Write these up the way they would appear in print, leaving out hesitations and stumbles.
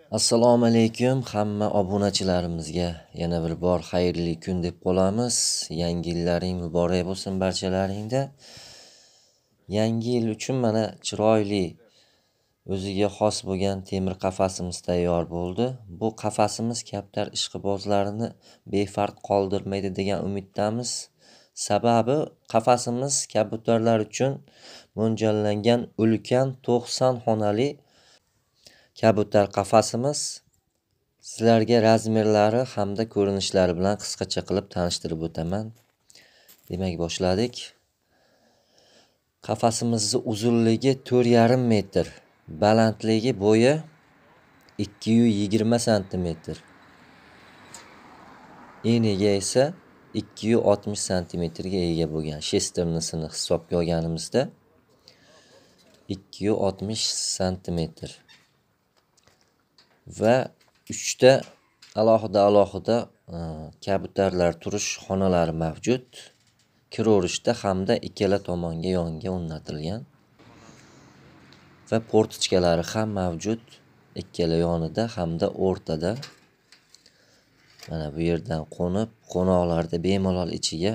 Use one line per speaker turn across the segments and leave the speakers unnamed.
Assalomu alaykum hamma obunachilarimizga yana bir bor xayrli kun deb qolamiz. Yangi yillaring muborak bo'lsin barchalaringda. Yangi yil uchun mana chiroyli o'ziga xos bo'lgan temir qafasimiz tayyor bo'ldi. Bu qafasimiz kaptar ishqibozlarini befarq qoldirmaydi degan umiddamiz. Sababi qafasimiz kabutarlar uchun mo'ljallangan ulkan 90 xonali kabutar qafasimiz. Sizlarga razmerlari hamda ko'rinishlari bilan qisqacha qilib tanishtirib o'taman. Demak, boshladik. Qafasimizning uzunligi 4,5 metr, balandligi bo'yi 220 santimetr, eniga esa 260 santimetrga ega bo'lgan. Shesternisini hisobga olganimizda 260 santimetr va 3 ta alohida kabutarlar turish xonalari mavjud. Kiraverishda hamda ikkala tomonga yonga o'rnatilgan va portichkalari ham mavjud ikkala yonida hamda o'rtada. Mana bu yerdan qo'nib, qo'noqlarda bemalol ichiga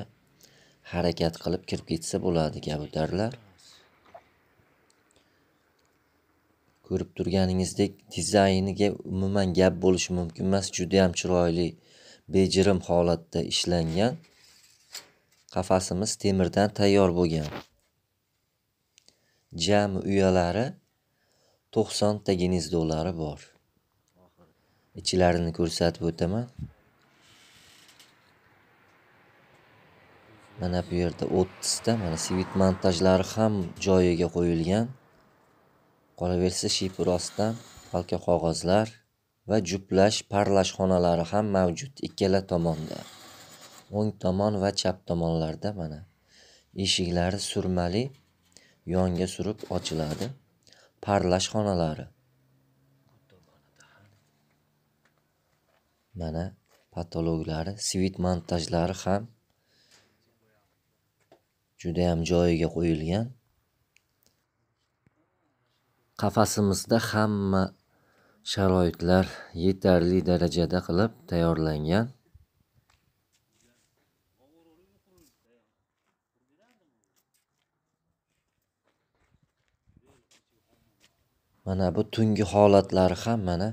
harakat qilib kirib ketsa bo'ladi kabutarlar. Ko'rib turganingizdek dizayniga umuman gap bo'lishi mumkin emas, juda ham chiroyli, bejirim holatda ishlangan. Qafasimiz temirdan tayyor bo'lgan. Jami uyalari 90 ta gnezdolari bor. Ichilarini ko'rsatib o'taman. Mana bu yerda 30 ta mana svit montajlari ham joyiga qo'yilgan. Qolaversa shifr ostidan palka qog'ozlar va juplash, parlash xonalari ham mavjud ikkala tomonda. O'ng tomon va chap tomonlarda mana eshiklari surmali, yonga surib ochiladi. Parlash xonalari. Mana patologlari, svit montajlari ham juda ham joyiga qo'yilgan. Qafasimizda hamma sharoitlar yetarli darajada qilib tayyorlangan. Mana bu tungi holatlari ham mana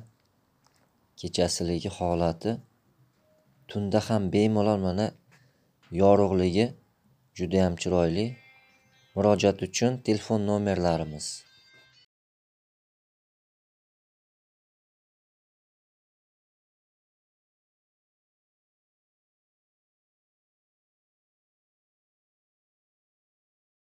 kechasiligi holati. Tunda ham bemalol mana yorug'ligi juda ham chiroyli. Murojaat uchun telefon nomerlarimiz